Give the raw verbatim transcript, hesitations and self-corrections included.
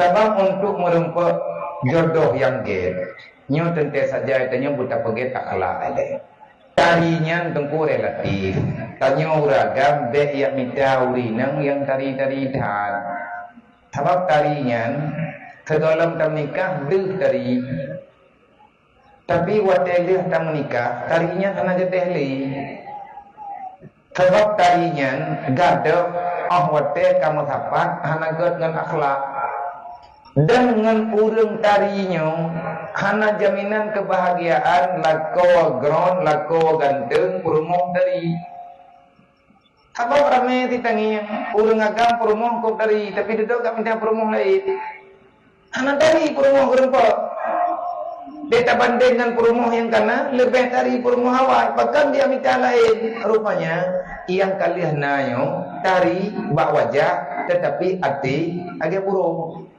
Sabab untuk meureumpok jodoh nyang gét, nyoe teuntée saja tanyoe beutapeugét akhlak ilée. Tari nyan teungku relatif. Tanyoe ureuëng agam bék jak mita ureuëng inong nyang tari-tari that. Sabab tari nyan, sigohlom tameunikah deuh tari. Tapi watée lheueh tameunikah, tari nyan hana geutéh lé. Sabab tari nyan gadôh óh watée ka meusapat hana gét ngon akhlak. Dan ngon ureuëng tari nyoe hana jaminan keubahgiaan lakoe gron, lakoe ganteueng, peurumoh tari. Sabab ramé sitangieng, ureuëng agam peurumoh kôb tari, tapi dudoe ka mita peurumoh laén. Hana tari peurumoh geurumpok. Bék tabandeng ngon peurumoh nyang kana, leubeh tari peurumoh awai, pakon jak mita laén. Rupanya, nyang ka lheueh na nyoe tari bak wajah, teutapi até lagée burông.